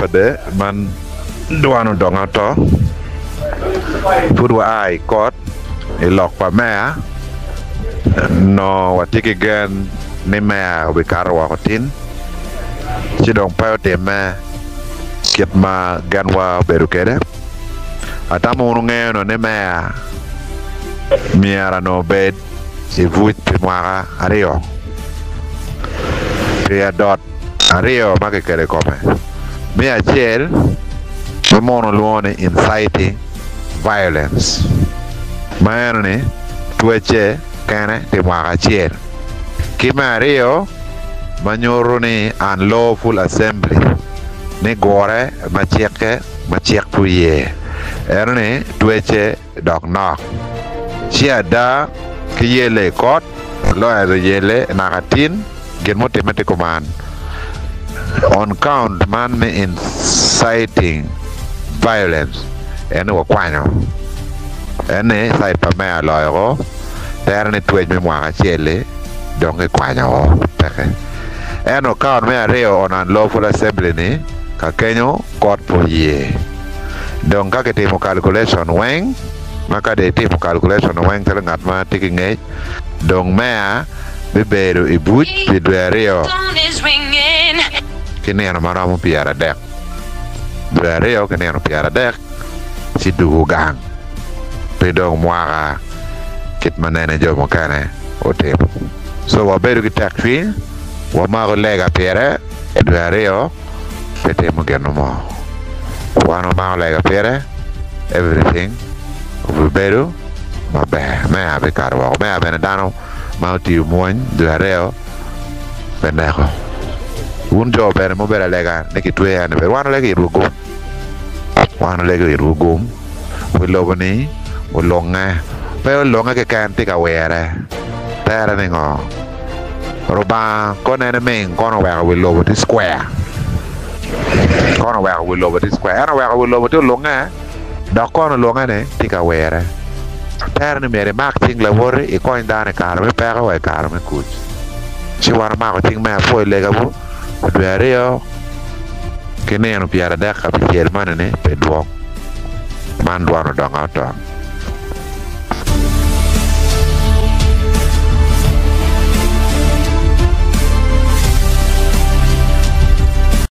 Saturday man dwan odongo ato pud wa a i kot i lok pa meya nongo watye ki gen ni meya obikato woko tin ci dong pe otimme kit ma genwa obedo kwede. Atamo wun wungeyo nongo ni meya myero onongo obed i buc pi mwaka aryo pi adot aryo ma kikelo i kome. Me acel ma muno lwongo ni inciting violence ma eno-ni twecce kene pi mwaka acel ki me aryo ma nyuto ni unlawful assembly ni gure ma cikke ma cik pe oye eno-ni twecce dok nok. Ci ada ki yelle i kot, lawyers oyelle naka tin, gin mutimme tye kuman, on count man me inciting violence en ni wakwanyo en ni side pa meya oloyo ko tere ni twec me mwaka acel-li dong kikwanyo o peke. Ento count me aryo on unlawful assembly ni ka kenyo kot pe oye. Dong ka kitimo calculation weng, ma ka dong itimo calculation weng calo ngat ma tye ki ngec, dong meya bibedo i buc pi dwe aryo ki nino ma romo pyeradek. Dwe aryo ki nino pyeradek ci dugo gang pi dong mwaka kit ma nene jo mukene otimo. So wabedo ki tekcwiny, wamako lega pire dwe aryo. pe timo gin mo. Wan wamako lega pire, everything obibedo maber. Meya bikato woko. Meya bene dano ma otiyo mwony dwe aryo pe neko. Wun jo bene mubedo alega ni kitwe en bene wan walego itwu gum. Wan walego itwu gum. Wi lobo ni olunge. Pe olunge keken tye ka wire. Tere ni ngo? Rubanga kono en ming kono oweko wi lobo tye square kono oweko wi lobo tye square en oweko wi lobo tye olunge dok kono olunge ni tye ka wire tere ni myero imak cing lawoti ikony dano i kare me peko wa i kare me kuc ci wan omako cing me apwoyo legawu pi dwe aryo ki nino pyeradek abicel moni ni pe dwong man dwon odongo oto.